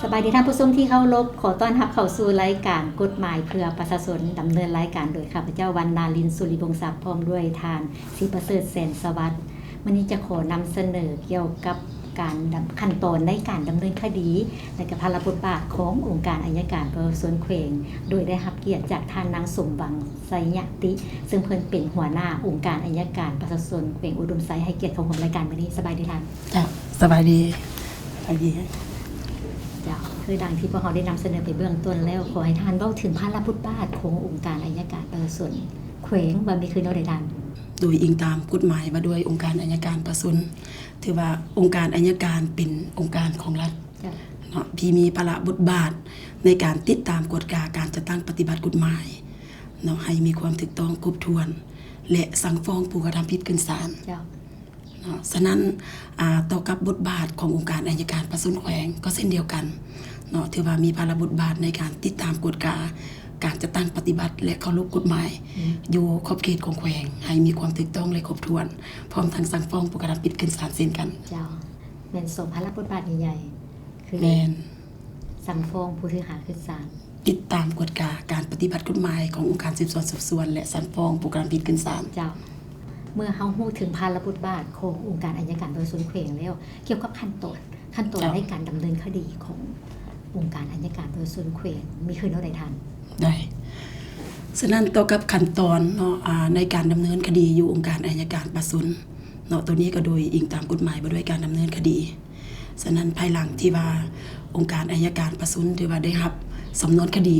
ສະບາຍດີທ່ານຜູ້ຊົມທີ່ເຄົາລົບ, ຂໍຕ້ອນຮັບເຂົ້າສູ່ລາຍການກົດໝາຍເພື່ອປະຊາຊົນ, ດຳເນີນລາຍການໂດຍຂ້າພະເຈົ້າ ວັນນາລິນ ສຸລິວົງສັກ ພ້ອມດ້ວຍທ່ານ ສີປະເສີດ ແສນສະຫວັດ. ມື້ນີ້ຈະຂໍນຳສະເໜີກ່ຽວກັບການດຳ ຂັ້ນຕອນໃນການດຳເນີນຄະດີ ແລະ ກະພາລະບົດບາດຂອງອົງການໄອຍະການປະຊາຊົນແຂວງ ໂດຍໄດ້ຮັບກຽດຈາກທ່ານນາງ ສົມຫວັງ ໄຊຍະຕິ ເຊິ່ງເພິ່ນເປັນຫົວໜ້າອົງການໄອຍະການປະຊາຊົນແຂວງອຸດົມໄຊ ໃຫ້ກຽດເຂົ້າຮ່ວມລາຍການມື້ນີ້. ສະບາຍດີທ່ານ. ເຈົ້າ ສະບາຍດີ. ສະບາຍດີ. ເຈົ້າ ຄືດັ່ງທີ່ພວກເຮົາໄດ້ນຳສະເໜີໄປເບື້ອງຕົ້ນແລ້ວ, ຂໍໃຫ້ທ່ານເວົ້າເຖິງພາລະບົດບາດຂອງອົງການໄອຍະການປະຊາຊົນແຂວງວ່າມີຄືແນວໃດທ່ານ? ໂດຍອີງຕາມກົດໝາຍວ່າດ້ວຍອົງການໄອຍະການປະຊາຊົນ, ຖືວ່າອົງການໄອຍະການເປັນອົງການຂອງລັດ ເຈົ້າ ເນາະ ທີ່ມີພາລະບົດບາດໃນການຕິດຕາມກວດກາການຈັດຕັ້ງປະຕິບັດກົດໝາຍເນາະ ໃຫ້ມີຄວາມຖືກຕ້ອງຄົບຖ້ວນ ແລະ ສັ່ງຟ້ອງຜູ້ກະທຳຜິດຂຶ້ນສານ. ເຈົ້າ ເນາະ ສະນັ້ນ ອາ ຕໍ່ກັບບົດບາດຂອງອົງການໄອຍະການປະຊາຊົນແຂວງກໍເຊັ່ນດຽວກັນເນາະ ຖືວ່າມີພາລະບົດບາດໃນການຕິດຕາມກວດກາການຈັດຕັ້ງປະຕິບັດ ແລະ ເຄົາລົບກົດໝາຍ ອືມ ຢູ່ຂອບເຂດຂອງແຂວງ ໃຫ້ມີຄວາມຖືກຕ້ອງ ແລະ ຄົບຖ້ວນ ພ້ອມທັງສັ່ງຟ້ອງຜູ້ກະທຳຜິດຂຶ້ນສານເຊັ່ນກັນ. ເຈົ້າ ແມ່ນສອງພາລະບົດບາດໃຫຍ່ໆ ຄື ແມ່ນ ສັ່ງຟ້ອງຜູ້ຖືກຫາຂຶ້ນສານ, ຕິດຕາມກວດກາການປະຕິບັດກົດໝາຍຂອງອົງການສືບສວນສອບສວນ ແລະ ສັ່ງຟ້ອງຜູ້ກະທຳຜິດຂຶ້ນສານ. ເຈົ້າ ເມື່ອເຮົາຮູ້ເຖິງພາລະບົດບາດຂອງອົງການໄອຍະການປະຊາຊົນແຂວງແລ້ວ, ກ່ຽວກັບຂັ້ນຕອນ, ຂັ້ນຕອນ ເຈົ້າ ໃນການດຳເນີນຄະດີຂອງອົງການໄອຍະການປະຊາຊົນແຂວງ ມີຄືແນວໃດທ່ານ? ໄດ້. ສະນັ້ນ ຕໍ່ກັບຂັ້ນຕອນເນາະ ອາ ໃນການດຳເນີນຄະດີຢູ່ອົງການໄອຍະການປະຊາຊົນ ເນາະ ໂຕນີ້ກໍໂດຍອີງຕາມກົດໝາຍວ່າດ້ວຍການດຳເນີນຄະດີ. ສະນັ້ນ ພາຍຫຼັງທີ່ວ່າອົງການໄອຍະການປະຊາຊົນ ຖືວ່າໄດ້ຮັບສຳນວນຄະດີ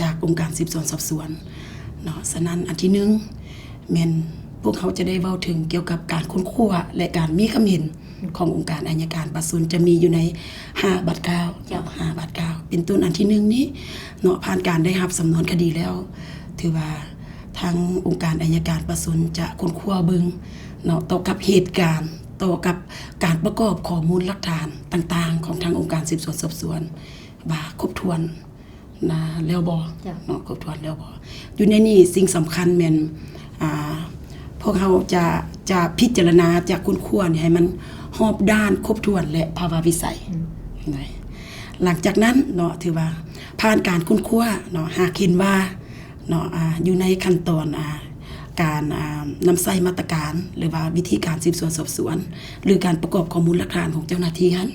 ຈາກອົງການສືບສວນສອບສວນເນາະ, ສະນັ້ນ ອັນທີໜຶ່ງ ແມ່ນພວກເຮົາຈະໄດ້ເວົ້າເຖິງກ່ຽວກັບການຄົ້ນຄວ້າ ແລະ ການມີຄຳເຫັນຂອງອົງການໄອຍະການປະຊາຊົນ ຈະມີຢູ່ໃນຫ້າບາດກ້າວ ເຈົ້າ ເນາະ ຫ້າບາດກ້າວ ເປັນຕົ້ນ. ອັນທີໜຶ່ງນີ້ເນາະ ຜ່ານການໄດ້ຮັບສຳນວນຄະດີແລ້ວ ຖືວ່າທາງອົງການໄອຍະການປະຊາຊົນຈະຄົ້ນຄວ້າເບິ່ງ ເນາະ ຕໍ່ກັບເຫດການ, ຕໍ່ກັບການປະກອບຂໍ້ມູນຫຼັກຖານຕ່າງໆ ຂອງທາງອົງການສືບສວນສອບສວນ ວ່າຄົບຖ້ວນນະ ແລ້ວບໍ່ ເຈົ້າ ເນາະ ຄົບຖ້ວນແລ້ວບໍ່. ຢູ່ໃນນີ້ສິ່ງສຳຄັນແມ່ນ ອາ ພວກເຮົາຈະ ຈະພິຈາລະນາ ຈະຄົ້ນຄວ້າໃຫ້ມັນຮອບດ້ານ ຄົບຖ້ວນ ແລະ ພາວະວິໄສ. ອືມ ຫຼັງຈາກນັ້ນເນາະ ຖືວ່າຜ່ານການຄົ້ນຄວ້າເນາະ ຫາກເຫັນວ່າ ເນາະ ອາ ຢູ່ໃນຂັ້ນຕອນ ອາ ການ ອາ ນຳໃຊ້ມາດຕະການ ຫຼືວ່າວິທີການສືບສວນສອບສວນ ຫຼື ການປະກອບຂໍ້ມູນຫຼັກຖານຂອງເຈົ້າໜ້າທີ່ຫັ້ນ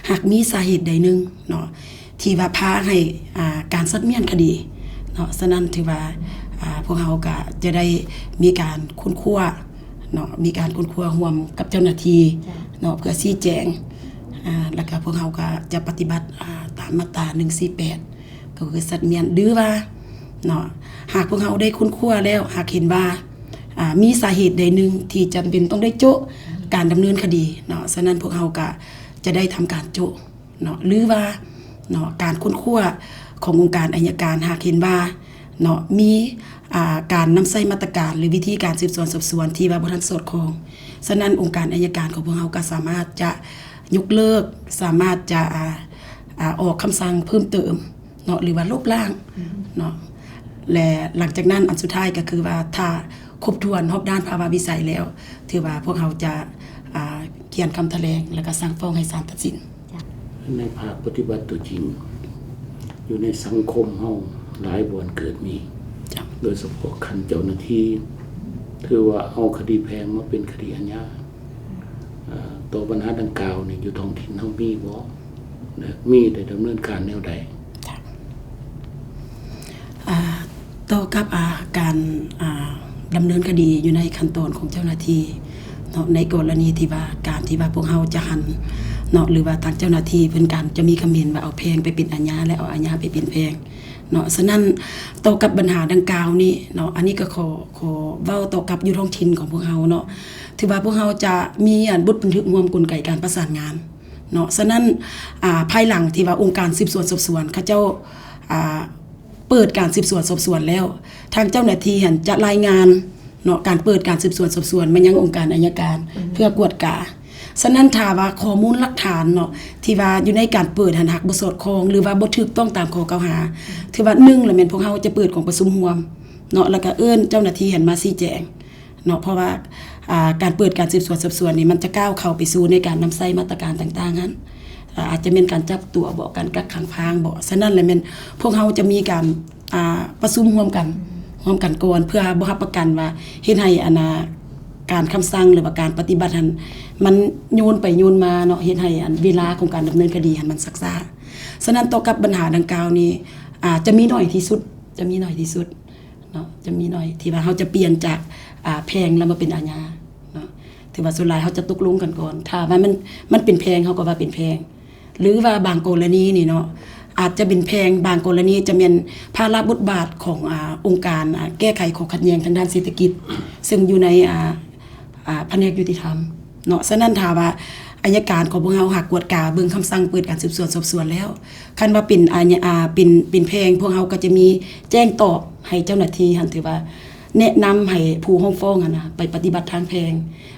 ຫາກມີສາເຫດໃດໜຶ່ງເນາະ ທີ່ວ່າພາໃຫ້ ອາ ການສັດມ້ຽນຄະດີເນາະ, ສະນັ້ນ ຖືວ່າ ອາ ພວກເຮົາກະຈະໄດ້ມີການຄົ້ນຄວ້າເນາະ, ມີການຄົ້ນຄວ້າຮ່ວມກັບເຈົ້າໜ້າທີ່ ເຈົ້າ ເນາະ ເພື່ອຊີ້ແຈງ ອາ ແລ້ວກະພວກເຮົາກະຈະປະຕິບັດ ອາ ຕາມມາດຕາໜຶ່ງສີ່ແປດ ກໍຄືສັດມ້ຽນ ຫຼືວ່າເນາະ ຫາກພວກເຮົາໄດ້ຄົ້ນຄວ້າແລ້ວ ຫາກເຫັນວ່າ ອາ ມີສາເຫດໃດໜຶ່ງທີ່ຈຳເປັນຕ້ອງໄດ້ໂຈະການດຳເນີນຄະດີເນາະ, ສະນັ້ນພວກເຮົາກະຈະໄດ້ທຳການໂຈະເນາະ ຫຼືວ່າເນາະ ການຄົ້ນຄວ້າຂອງອົງການໄອຍະການ ຫາກເຫັນວ່າເນາະ ມີ ອາ ການນຳໃຊ້ມາດຕະການ ຫຼື ວິທີການສືບສວນສອບສວນທີ່ວ່າບໍ່ທັນສອດຄ່ອງ, ສະນັ້ນອົງການໄອຍະການຂອງພວກເຮົາກໍສາມາດຈະຍົກເລີກ ສາມາດຈະ ອາ ອາ ອອກຄຳສັ່ງເພີ່ມເຕີມເນາະ ຫຼືວ່າລົບລ້າງ ອືມ ເນາະ ແລະ ຫຼັງຈາກນັ້ນອັນສຸດທ້າຍກໍຄືວ່າ ຖ້າຄົບຖ້ວນຮອບດ້ານພາວະວິໄສແລ້ວ ຖືວ່າພວກເຮົາຈະ ອາ ຂຽນຄຳຖະແຫຼງ ແລ້ວກໍສັ່ງຟ້ອງໃຫ້ສານຕັດສິນ. ໃນພາກປະຕິບັດຕົວຈິງ ຢູ່ໃນສັງຄົມເຮົາຫຼາຍບ່ອນເກີດມີ ເຈົ້າ ໂດຍສະເພາະຂັ້ນເຈົ້າໜ້າທີ່ ຖືວ່າເອົາຄະດີແພ່ງມາເປັນຄະດີອາຍາ. ອາ ຕໍ່ບັນຫາດັ່ງກ່າວນີ້ ຢູ່ທ້ອງຖິ່ນເຮົາມີບໍ່ ແລະ ມີໄດ້ດຳເນີນການແນວໃດ? ເຈົ້າ ອາ ຕໍ່ກັບ ອາ ການ ອາ ດຳເນີນຄະດີຢູ່ໃນຂັ້ນຕອນຂອງເຈົ້າໜ້າທີ່ເນາະ, ໃນກໍລະນີທີ່ວ່າ ການທີ່ວ່າພວກເຮົາຈະຫັນເນາະ ຫຼືວ່າທາງເຈົ້າໜ້າທີ່ເພິ່ນການຈະມີຄຳເຫັນວ່າເອົາແພ່ງໄປເປັນອາຍາ ແລະ ເອົາອາຍາໄປເປັນແພ່ງເນາະ, ສະນັ້ນຕໍ່ກັບບັນຫາດັ່ງກ່າວນີ້ເນາະ ອັນນີ້ກໍຂໍ ຂໍເວົ້າຕໍ່ກັບຢູ່ທ້ອງຖິ່ນຂອງພວກເຮົາເນາະ, ຖືວ່າພວກເຮົາຈະມີ ອັນ ບົດບັນທຶກຮ່ວມກົນໄກການປະສານງານເນາະ, ສະນັ້ນ ອາ ພາຍຫຼັງທີ່ວ່າອົງການສືບສວນສອບສວນເຂົາເຈົ້າ ອາ ເປີດການສືບສວນສອບສວນແລ້ວ ທາງເຈົ້າໜ້າທີ່ຫັ້ນຈະລາຍງານເນາະ ການເປີດການສືບສວນສອບສວນມາຍັງອົງການໄອຍະການ ອືມ ເພື່ອກວດກາ. ສະນັ້ນຖ້າວ່າຂໍ້ມູນຫຼັກຖານເນາະ ທີ່ວ່າຢູ່ໃນການເປີດຫັ້ນຫາກບໍ່ສອດຄ່ອງ ຫຼືວ່າບໍ່ຖືກຕ້ອງຕາມຂໍ້ກ່າວຫາ ອືມ ຖືວ່າໜຶ່ງລະແມ່ນພວກເຮົາຈະເປີດກອງປະຊຸມຮ່ວມເນາະ ແລ້ວກະເອີ້ນເຈົ້າໜ້າທີ່ຫັ້ນມາຊີ້ແຈງ ເນາະ ເພາະວ່າ ອາ ການເປີດການສືບສວນສອບສວນນີ້ ມັນຈະກ້າວເຂົ້າໄປສູ່ໃນການນຳໃຊ້ມາດຕະການຕ່າງໆຫັ້ນ. ອາ ອາດຈະແມ່ນການຈັບຕົວບໍ ການກັກຂັງພາງບໍ ສະນັ້ນແຫຼະແມ່ນພວກເຮົາຈະມີການ ອາ ປະຊຸມຮ່ວມກັນ ຮ່ວມກັນກ່ອນ ເພື່ອບໍ່ຮັບປະກັນວ່າເຮັດໃຫ້ ອັນນ່າ ການຄຳສັ່ງ ຫຼືວ່າການປະຕິບັດຫັ້ນ ມັນໂຍນໄປໂຍນມາເນາະ ເຮັດໃຫ້ ອັນ ເວລາຂອງການດຳເນີນຄະດີຫັ້ນມັນຊັກຊ້າ. ສະນັ້ນຕໍ່ກັບບັນຫາດັ່ງກ່າວນີ້ ອາ ຈະມີໜ້ອຍທີ່ສຸດ ຈະມີໜ້ອຍທີ່ສຸດເນາະ ຈະມີໜ້ອຍທີ່ວ່າເຮົາຈະປ່ຽນຈາກ ອາ ແພ່ງແລ້ວມາເປັນອາຍາເນາະ ຖືວ່າສ່ວນຫຼາຍເຮົາຈະຕົກລົງກັນກ່ອນ ຖ້າວ່າມັນ ມັນເປັນແພ່ງ ເຮົາກໍວ່າເປັນແພ່ງ ຫຼືວ່າບາງກໍລະນີນີ້ເນາະ ອາດຈະເປັນແພ່ງ ບາງກໍລະນີຈະແມ່ນພາລະບົດບາດຂອງ ອາ ອົງການ ອາ ແກ້ໄຂຂໍ້ຂັດແຍ່ງທາງດ້ານເສດຖະກິດ ເຊິ່ງຢູ່ໃນ ອາ ອາ ພະແນກຍຸຕິທຳເນາະ. ສະນັ້ນຖ້າວ່າໄອຍະການຂອງພວກເຮົາຫາກກວດກາເບິ່ງຄຳສັ່ງເປີດການສືບສວນສອບສວນແລ້ວ ຄັນວ່າເປັນອາຍະ ອາ ເປັນ ເປັນແພ່ງ ພວກເຮົາກໍຈະມີແຈ້ງຕອບໃຫ້ເຈົ້າໜ້າທີ່ຫັ້ນ ຖືວ່າແນະນຳໃຫ້ຜູ້ຮ້ອງຟ້ອງຫັ້ນນະ ໄປປະຕິບັດທາງແພ່ງ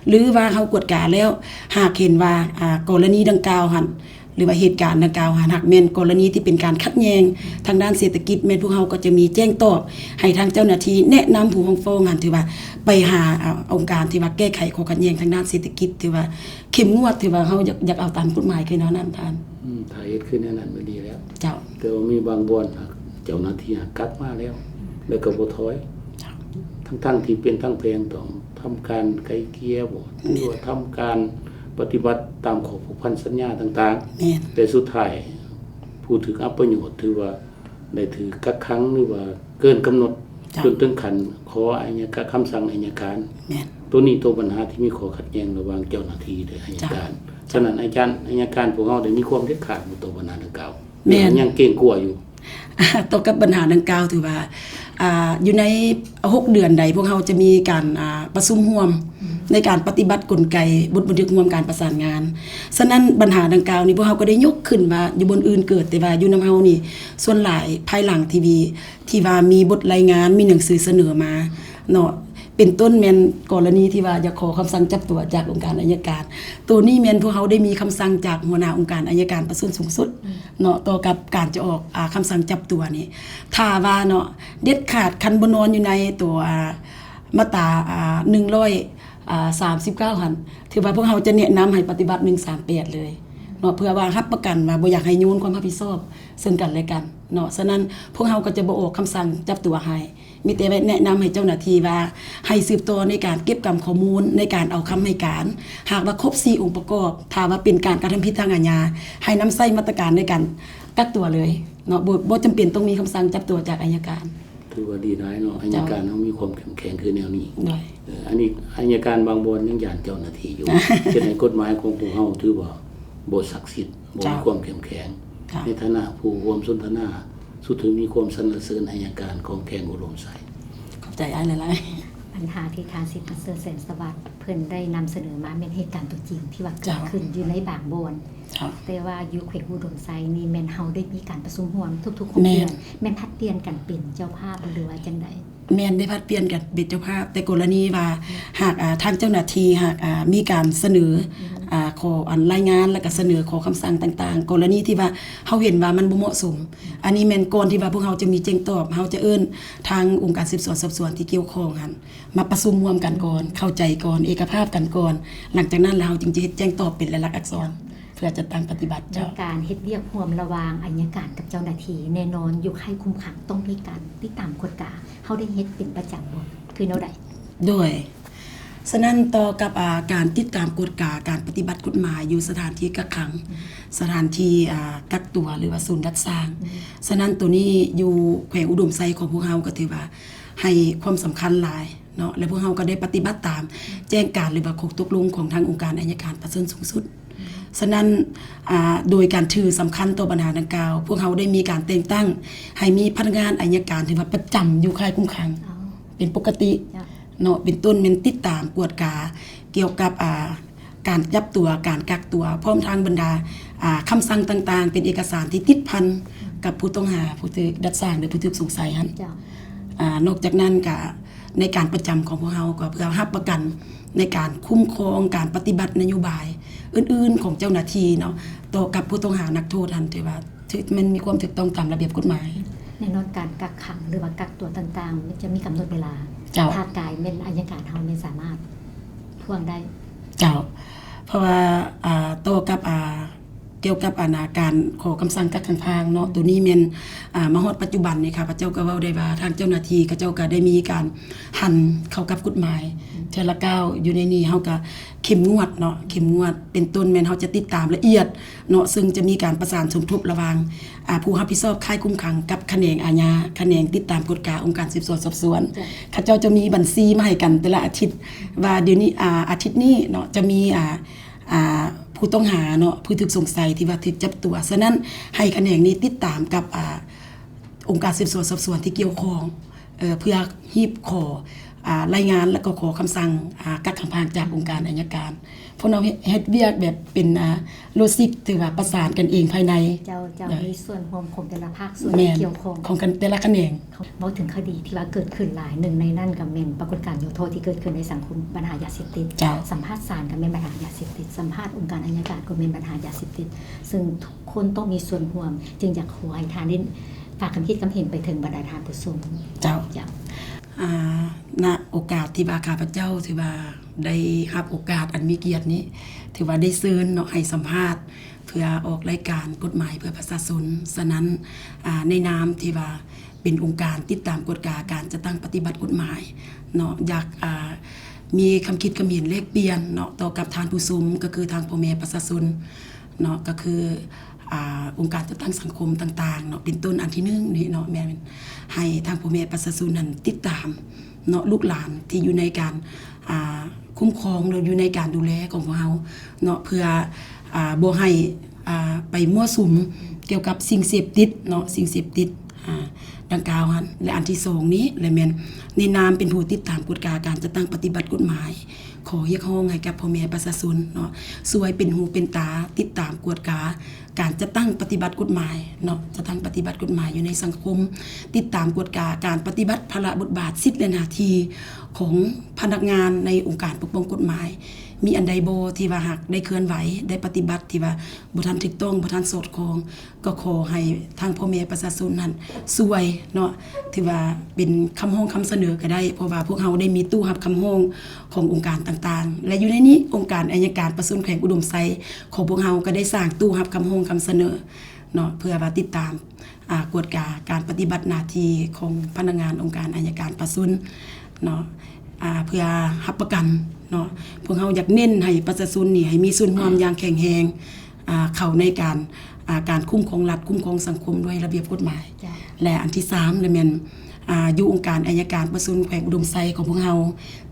ຫຼືວ່າເຮົາກວດກາແລ້ວ ຫາກເຫັນວ່າ ອາ ກໍລະນີດັ່ງກ່າວຫັ້ນ ຫຼືວ່າເຫດການດັ່ງກ່າວຫັ້ນ ຫາກແມ່ນກໍລະນີທີ່ເປັນການຂັດແຍ່ງທາງດ້ານເສດຖະກິດ ແມ່ນພວກເຮົາກໍຈະມີແຈ້ງຕອບໃຫ້ທາງເຈົ້າໜ້າທີ່ ແນະນຳຜູ້ຮ້ອງຟ້ອງຫັ້ນ ຖືວ່າໄປຫາ ອາ ອົງການທີ່ວ່າແກ້ໄຂຂໍ້ຂັດແຍ່ງທາງດ້ານເສດຖະກິດ ຖືວ່າເຂັ້ມງວດ ຖືວ່າເຮົາຢາກ ຢາກເອົາຕາມກົດໝາຍຄືແນວນັ້ນທ່ານ. ອືມ ຖ້າເຮັດຄືແນວນັ້ນມັນດີແລ້ວ. ເຈົ້າ. ແຕ່ວ່າມີບາງບ່ອນ ເຈົ້າໜ້າທີ່ກັບມາແລ້ວ ແລ້ວກໍບໍ່ຖອຍ ເຈົ້າ. ທັງໆທີ່ເປັນທາງແພ່ງຕ້ອງທຳການໄກ່ເກ່ຍບໍ ຫຼືວ່າທຳການປະຕິບັດຕາມຂໍ້ຜູກພັນສັນຍາຕ່າງໆ ແມ່ນ ແຕ່ສຸດທ້າຍຜູ້ຖືກອັບປະໂຫຍດ ຖືວ່າໄດ້ຖືກກັກຂັງ ຫຼືວ່າເກີນກຳນົດ ເຈົ້າ ຈົນເຖິງຂັ້ນຂໍໄອຍະກະ ຄຳສັ່ງໄອຍະການ ແມ່ນ ໂຕນີ້ໂຕບັນຫາທີ່ມີຂໍ້ຂັດແຍ່ງລະຫວ່າງເຈົ້າໜ້າທີ່ ແລະ ໄອຍະການ ເຈົ້າ. ສະນັ້ນ ອາຈານ ໄອຍະການພວກເຮົາໄດ້ມີຄວາມເດັດຂາດບໍ່ຕໍ່ບັນຫາດັ່ງກ່າວ ແມ່ນ ຍັງເກງກົວຢູ່. ຕໍ່ກັບບັນຫາດັ່ງກ່າວ ຖືວ່າ ອາ ຢູ່ໃນຫົກເດືອນໃດ ພວກເຮົາຈະມີການ ອາ ປະຊຸມຮ່ວມ ອືມ ໃນການປະຕິບັດກົນໄກບົດບັນທຶກຮ່ວມການປະສານງານ. ສະນັ້ນບັນຫາດັ່ງກ່າວນີ້ ພວກເຮົາກໍໄດ້ຍົກຂຶ້ນວ່າຢູ່ບ່ອນອື່ນເກີດ ແຕ່ວ່າຢູ່ນຳເຮົານີ້ ສ່ວນຫຼາຍພາຍຫຼັງທີ່ມີ ທີ່ວ່າມີບົດລາຍງານ ມີໜັງສືສະເໜີມາເນາະ ເປັນຕົ້ນແມ່ນກໍລະນີທີ່ວ່າຢາກຂໍຄຳສັ່ງຈັບຕົວຈາກອົງການໄອຍະການ ໂຕນີ້ແມ່ນພວກເຮົາໄດ້ມີຄຳສັ່ງຈາກຫົວໜ້າອົງການໄອຍະການປະຊາຊົນສູງສຸດ ອືມ ເນາະ ຕໍ່ກັບການຈະອອກ ອາ ຄຳສັ່ງຈັບຕົວນີ້ ຖ້າວ່າເນາະ ເດັດຂາດຄັນບໍ່ນອນຢູ່ໃນຕົວ ອາ ມາດຕາ ອາ ໜຶ່ງຮ້ອຍ ອາ ສາມສິບເກົ້າຫັ້ນ ຖືວ່າພວກເຮົາຈະແນະນຳໃຫ້ປະຕິບັດໜຶ່ງສາມແປດເລີຍເນາະ ເພື່ອວ່າຮັບປະກັນວ່າບໍ່ຢາກໃຫ້ໂຍນຄວາມຮັບຜິດຊອບເຊິ່ງກັນແລະກັນເນາະ. ສະນັ້ນພວກເຮົາກໍຈະບໍ່ອອກຄຳສັ່ງຈັບຕົວໃຫ້ ມີແຕ່ແນະນຳໃຫ້ເຈົ້າໜ້າທີ່ວ່າ ໃຫ້ສືບຕໍ່ໃນການເກັບກຳຂໍ້ມູນ ໃນການເອົາຄຳໃຫ້ການ ຫາກວ່າຄົບສີ່ອົງປະກອບ ຖ້າວ່າເປັນການກະທຳຜິດທາງອາຍາ ໃຫ້ນຳໃຊ້ມາດຕະການໃນການກັກຕົວເລີຍເນາະ ບໍ່ ບໍ່ຈຳເປັນຕ້ອງມີຄຳສັ່ງຈັບຕົວຈາກໄອຍະການ. ຖືວ່າດີຫຼາຍເນາະ ໄອຍະການເຮົາມີຄວາມເຂັ້ມແຂງຄືແນວນີ້ ໂດຍ ເອີ ອັນນີ້ໄອຍະການບາງບ່ອນຍັງຢ້ານເຈົ້າໜ້າທີ່ຢູ່ ເຮັດໃຫ້ກົດໝາຍຂອງພວກເຮົາຖືວ່າບໍ່ສັກສິດ ບໍ່ມີຄວາມເຂັ້ມແຂງ ໃນຖານະຜູ້ຮ່ວມສົນທະນາ ສຸດທ້າຍມີຄວາມສັນລະເສີນໄອຍະການຂອງແຂວງອຸດົມໄຊ. ຂອບໃຈອ້າຍຫຼາຍໆ. ບັນຫາທີ່ທ່ານສິດປະເສີດ ແສງສະຫວັດ ເພິ່ນໄດ້ນຳສະເໜີມາແມ່ນເຫດການຕົວຈິງທີ່ວ່າເກີດຂຶ້ນຢູ່ໃນບາງບ່ອນ ແຕ່ວ່າຢູ່ແຂວງອຸດົມໄຊນີ້ແມ່ນເຮົາໄດ້ມີການປະຊຸມຮ່ວມທຸກໆຫົກເດືອນ ແມ່ນຜັດປ່ຽນກັນເປັນເຈົ້າພາບ ຫຼືວ່າຈັ່ງໃດ? ແມ່ນ ໄດ້ຜັດປ່ຽນກັນເປັນເຈົ້າພາບ ແຕ່ກໍລະນີວ່າຫາກ ອາ ທາງເຈົ້າໜ້າທີ່ຫາກ ອາ ມີການສະເໜີ ອາ ຂໍອັນລາຍງານ ແລ້ວກໍສະເໜີຂໍຄຳສັ່ງຕ່າງໆ ກໍລະນີທີ່ວ່າເຮົາເຫັນວ່າມັນບໍ່ເໝາະສົມ ອັນນີ້ແມ່ນກ່ອນທີ່ວ່າພວກເຮົາຈະມີແຈ້ງຕອບ ເຮົາຈະເອີ້ນທາງອົງການສືບສວນສອບສວນທີ່ກ່ຽວຂ້ອງຫັ້ນ ມາປະຊຸມຮ່ວມກັນກ່ອນ ເຂົ້າໃຈກ່ອນ ເອກະພາບກັນກ່ອນ ຫຼັງຈາກນັ້ນແລ້ວເຮົາຈຶ່ງຈະເຮັດແຈ້ງຕອບເປັນລາຍລັກອັກສອນ ເພື່ອຈັດຕັ້ງປະຕິບັດ. ໃນການເຮັດວຽກຮ່ວມລະຫວ່າງໄອຍະການກັບເຈົ້າໜ້າທີ່ ແນ່ນອນຢູ່ຄ້າຍຄຸມຂັງຕ້ອງມີການຕິດຕາມກວດກາ ເຮົາໄດ້ເຮັດເປັນປະຈຳບໍ່ ຄືແນວໃດ? ໂດຍ ສະນັ້ນຕໍ່ກັບ ອາ ການຕິດຕາມກວດກາການປະຕິບັດກົດໝາຍຢູ່ສະຖານທີ່ກັກຂັງ ສະຖານທີ່ ອາ ກັກຕົວ ຫຼືວ່າສູນດັດສ້າງ ສະນັ້ນໂຕນີ້ຢູ່ແຂວງອຸດົມໄຊຂອງພວກເຮົາກໍຖືວ່າໃຫ້ຄວາມສຳຄັນຫຼາຍ ເນາະ ແລະ ພວກເຮົາກໍໄດ້ປະຕິບັດຕາມແຈ້ງການ ຫຼືວ່າຂໍ້ຕົກລົງຂອງທາງອົງການໄອຍະການປະຊາຊົນສູງສຸດ. ສະນັ້ນ ອາ ໂດຍການຖືສຳຄັນຕໍ່ບັນຫາດັ່ງກ່າວ ພວກເຮົາໄດ້ມີການແຕ່ງຕັ້ງໃຫ້ມີພະນັກງານໄອຍະການທີ່ວ່າປະຈຳຢູ່ຄ້າຍຄຸມຂັງ ເປັນປົກກະຕິເນາະ ເປັນຕົ້ນແມ່ນຕິດຕາມກວດກາກ່ຽວກັບ ອາ ການຈັບຕົວ ການກັກຕົວ ພ້ອມທັງບັນດາ ອາ ຄຳສັ່ງຕ່າງໆ ເປັນເອກະສານທີ່ຕິດພັນກັບຜູ້ຕ້ອງຫາ ຜູ້ຖືກດັດສ້າງ ຫຼື ຜູ້ຖືກສົງໄສຫັ້ນ. ອາ ນອກຈາກນັ້ນກະ ໃນການປະຈຳຂອງພວກເຮົາ ກໍເພື່ອຮັບປະກັນໃນການຄຸ້ມຄອງ ການປະຕິບັດນະໂຍບາຍອື່ນໆຂອງເຈົ້າໜ້າທີ່ເນາະ ຕໍ່ກັບຜູ້ຕ້ອງຫານັກໂທດຫັ້ນ ຖືວ່າຖືກ ແມ່ນມີຄວາມຖືກຕ້ອງຕາມລະບຽບກົດໝາຍ. ແນ່ນອນ ການກັກຂັງ ຫຼືວ່າກັກຕົວຕ່າງໆ ມັນຈະມີກຳນົດເວລາ ຖ້າກາຍແມ່ນໄອຍະການເຮົາແມ່ນສາມາດທວງໄດ້. ເຈົ້າ ເພາະວ່າ ອາ ຕໍ່ກັບ ອາ ກ່ຽວກັບອັນນາ ການຂໍຄຳສັ່ງກັກຂັງພາງເນາະ ໂຕນີ້ແມ່ນ ອ່າ ມາຮອດປັດຈຸບັນນີ້ ຂ້າພະເຈົ້າກໍເວົ້າໄດ້ວ່າ ທາງເຈົ້າໜ້າທີ່ເຂົາເຈົ້າກໍໄດ້ມີການຫັນເຂົ້າກັບກົດໝາຍເທື່ອລະກ້າວ. ຢູ່ໃນນີ້ເຮົາກໍເຂັ້ມງວດເນາະ ເຂັ້ມງວດ ເປັນຕົ້ນແມ່ນເຮົາຈະຕິດຕາມລະອຽດເນາະ ເຊິ່ງຈະມີການປະສານສົມທົບລະຫວ່າງ ອ່າ ຜູ້ຮັບຜິດຊອບຄ້າຍຄຸມຂັງກັບຂະແໜງອາຍາ ຂະແໜງຕິດຕາມກວດກາອົງການສືບສວນສອບສວນ. ເຂົາເຈົ້າຈະມີບັນຊີມາໃຫ້ກັນແຕ່ລະອາທິດ ວ່າດຽວນີ້ ອາ ອາທິດນີ້ເນາະ ຈະມີ ອາ ອາ ຜູ້ຕ້ອງຫາເນາະ ຜູ້ຖືກສົງໄສທີ່ວ່າຖືກຈັບຕົວ. ສະນັ້ນ ໃຫ້ຂະແໜງນີ້ຕິດຕາມກັບ ອາ ອົງການສືບສວນສອບສວນທີ່ກ່ຽວຂ້ອງ ເພື່ອຮີບຂໍ ອາ ລາຍງານ ແລະ ກໍຂໍຄຳສັ່ງ ອາ ກັກຂັງພາງຈາກອົງການໄອຍະການ. ພວກເຮົາເຮັດ ເຮັດວຽກແບບເປັນ ອາ ໂລຈິສຕິກ ຖືວ່າປະສານກັນເອງພາຍໃນ. ເຈົ້າ ເຈົ້າ ມີສ່ວນຮ່ວມຂອງແຕ່ລະພາກສ່ວນທີ່ກ່ຽວຂ້ອງ ຂອງກັນແຕ່ລະຂະແໜງ. ເວົ້າເຖິງຄະດີທີ່ວ່າເກີດຂຶ້ນຫຼາຍ ໜຶ່ງໃນນັ້ນກໍແມ່ນປາກົດການໂຍໂທທີ່ເກີດຂຶ້ນໃນສັງຄົມ ບັນຫາຢາເສບຕິດ. ເຈົ້າ. ສຳພາດສານກໍແມ່ນບັນຫາຢາເສບຕິດ, ສຳພາດອົງການໄອຍະການກໍແມ່ນບັນຫາຢາເສບຕິດ, ເຊິ່ງທຸກຄົນຕ້ອງມີສ່ວນຮ່ວມ. ຈຶ່ງຢາກຂໍໃຫ້ທ່ານໄດ້ຝາກຄຳຄິດຄຳເຫັນໄປເຖິງບັນດາທ່ານຜູ້ຊົມ. ເຈົ້າ. ເຈົ້າ. ອາ ນະໂອກາດທີ່ວ່າຂ້າພະເຈົ້າ ຖືວ່າໄດ້ຮັບໂອກາດອັນມີກຽດນີ້ ຖືວ່າໄດ້ເຊີນເນາະ ໃຫ້ສຳພາດ ເພື່ອອອກລາຍການກົດໝາຍເພື່ອປະຊາຊົນ. ສະນັ້ນ ອາ ໃນນາມທີ່ວ່າເປັນອົງການຕິດຕາມກວດກາການຈັດຕັ້ງປະຕິບັດກົດໝາຍເນາະ ຢາກ ອາ ມີຄຳຄິດຄຳເຫັນແລກປ່ຽນເນາະ ຕໍ່ກັບທ່ານຜູ້ຊົມ ກໍຄືທາງພໍ່ແມ່ປະຊາຊົນເນາະ ກໍຄື ອາ ອົງການຈັດຕັ້ງສັງຄົມຕ່າງໆເນາະ ເປັນຕົ້ນອັນທີໜຶ່ງນີ້ເນາະ ແມ່ນໃຫ້ທາງພໍ່ແມ່ປະຊາຊົນນັ້ນຕິດຕາມ ເນາະ ລູກຫຼານທີ່ຢູ່ໃນການ ອ່າ ຄຸ້ມຄອງ ຫຼື ຢູ່ໃນການດູແລຂອງພວກເຮົາເນາະ ເພື່ອ ອ່າ ບໍ່ໃຫ້ ອ່າ ໄປມົ້ວສຸມກ່ຽວກັບສິ່ງເສບຕິດເນາະ ສິ່ງເສບຕິດ ອ່າ ດັ່ງກ່າວຫັ້ນ. ແລະ ອັນທີສອງນີ້ ແລະ ແມ່ນໃນນາມເປັນຜູ້ຕິດຕາມກວດກາການຈັດຕັ້ງປະຕິບັດກົດໝາຍ ຂໍຮຽກຮ້ອງໃຫ້ກັບພໍ່ແມ່ປະຊາຊົນເນາະ ຊ່ວຍເປັນຫູເປັນຕາ ຕິດຕາມກວດກາ ການຈັດຕັ້ງປະຕິບັດກົດໝາຍເນາະ ຈັດຕັ້ງປະຕິບັດກົດໝາຍຢູ່ໃນສັງຄົມ, ຕິດຕາມກວດກາການປະຕິບັດພາລະບົດບາດ ສິດ ແລະ ໜ້າທີ່ຂອງພະນັກງານໃນອົງການປົກປ້ອງກົດໝາຍ. ມີອັນໃດບໍ່ທີ່ວ່າຫາກໄດ້ເຄື່ອນໄຫວ ໄດ້ປະຕິບັດທີ່ວ່າບໍ່ທັນຖືກຕ້ອງ ບໍ່ທັນສອດຄ່ອງ ກໍຂໍໃຫ້ທາງພໍ່ແມ່ປະຊາຊົນນັ້ນຊ່ວຍເນາະ ຖືວ່າເປັນຄຳຮ້ອງຄຳສະເໜີກໍໄດ້ ເພາະວ່າພວກເຮົາໄດ້ມີຕູ້ຮັບຄຳຮ້ອງຂອງອົງການຕ່າງໆ ແລະ ຢູ່ໃນນີ້ ອົງການໄອຍະການປະຊາຊົນແຂວງອຸດົມໄຊ ຂອງພວກເຮົາກໍໄດ້ສ້າງຕູ້ຮັບຄຳຮ້ອງຄຳສະເໜີເນາະ ເພື່ອວ່າຕິດຕາມ ອາ ກວດກາການປະຕິບັດໜ້າທີ່ຂອງພະນັກງານອົງການໄອຍະການປະຊາຊົນເນາະ ອາ ເພື່ອຮັບປະກັນເນາະ ພວກເຮົາຢາກເນັ້ນໃຫ້ປະຊາຊົນນີ້ໃຫ້ມີສ່ວນຮ່ວມຢ່າງແຂງແຮງ ອາ ເຂົ້າໃນການ ອາ ການຄຸ້ມຄອງລັດ ຄຸ້ມຄອງສັງຄົມດ້ວຍລະບຽບກົດໝາຍ ເຈົ້າ. ແລະ ອັນທີສາມ ລະແມ່ນ ອາ ຢູ່ອົງການໄອຍະການປະຊາຊົນແຂວງອຸດົມໄຊຂອງພວກເຮົາ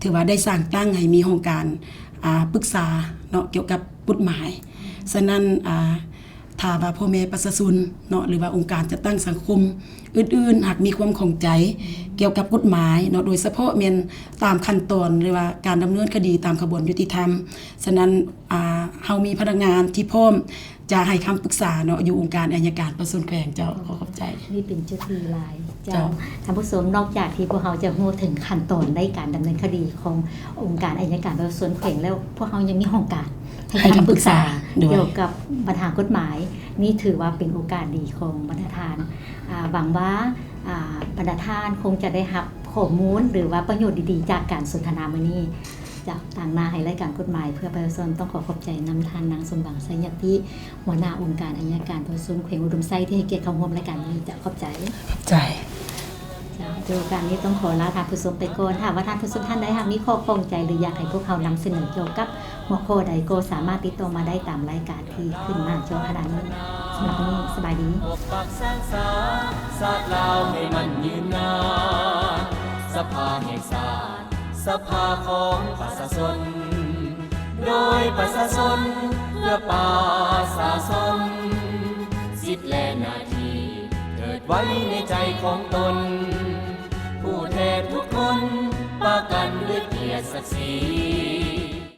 ຖືວ່າໄດ້ສ້າງຕັ້ງໃຫ້ມີຫ້ອງການ ອາ ປຶກສາເນາະ ກ່ຽວກັບກົດໝາຍ. ສະນັ້ນ ອາ ຖ້າວ່າພໍ່ແມ່ປະຊາຊົນເນາະ ຫຼືວ່າອົງການຈັດຕັ້ງສັງຄົມອື່ນໆ ຫາກມີຄວາມຂ້ອງໃຈກ່ຽວກັບກົດໝາຍເນາະ ໂດຍສະເພາະແມ່ນຕາມຂັ້ນຕອນ ຫຼືວ່າການດຳເນີນຄະດີຕາມຂະບວນຍຸຕິທຳ. ສະນັ້ນ ອາ ເຮົາມີພະນັກງານທີ່ພ້ອມຈະໃຫ້ຄຳປຶກສາເນາະ ຢູ່ອົງການໄອຍະການປະຊາຊົນແຂວງ. ເຈົ້າ ຂໍຂອບໃຈ. ນີ້ເປັນຈຸດດີຫຼາຍ. ເຈົ້າ ເຈົ້າ ທ່ານຜູ້ຊົມ, ນອກຈາກທີ່ພວກເຮົາຈະຮູ້ເຖິງຂັ້ນຕອນໃນການດຳເນີນຄະດີຂອງອົງການໄອຍະການປະຊາຊົນແຂວງແລ້ວ, ພວກເຮົາຍັງມີຫ້ອງການໃຫ້ຄຳປຶກສາ ໃຫ້ຄຳປຶກສາ ໂດຍ ກ່ຽວກັບບັນຫາກົດໝາຍ. ນີ້ຖືວ່າເປັນໂອກາດດີຂອງບັນດາທ່ານ. ອາ ຫວັງວ່າ ອາ ບັນດາທ່ານຄົງຈະໄດ້ຮັບຂໍ້ມູນ ຫຼືວ່າປະໂຫຍດດີໆ ຈາກການສົນທະນາມື້ນີ້. ຈາກ ຕາງໜ້າໃຫ້ລາຍການກົດໝາຍເພື່ອປະຊາຊົນ ຕ້ອງຂໍຂອບໃຈນຳທ່ານນາງ ສົມຫວັງ ໄຊຍະຕິ ຫົວໜ້າອົງການໄອຍະການປະຊາຊົນແຂວງອຸດົມໄຊ ທີ່ໃຫ້ກຽດເຂົ້າຮ່ວມລາຍການນີ້. ເຈົ້າ ຂອບໃຈ. ຂອບໃຈ. ເຈົ້າ ໂອກາດນີ້ຕ້ອງຂໍລາທ່ານຜູ້ຊົມໄປກ່ອນ. ຖ້າວ່າທ່ານຜູ້ຊົມທ່ານໃດຫາກມີຂໍ້ຂ້ອງໃຈ ຫຼື ຢາກໃຫ້ພວກເຮົານຳສະເໜີກ່ຽວກັບຫົວຂໍ້ໃດ ກໍສາມາດຕິດຕໍ່ມາໄດ້ຕາມລາຍການທີ່ຂຶ້ນໜ້າຈໍຂະໜາດນີ້. ສຳລັບມື້ນີ້ ສະບາຍດີ. ປົກປັກສານສາຊາດລາວໃຫ້ມັນຍືນນານ ສະພາແຫ່ງຊາດ ສະພາຂອງປະຊາຊົນ ໂດຍປະຊາຊົນ ເພື່ອປະຊາຊົນ ສິດ ແລະ ໜ້າທີ່ເກີດໄວ້ໃນໃຈຂອງຕົນ ຜູ້ແທນທຸກຄົນປະກັນດ້ວຍກຽດສັກສີ.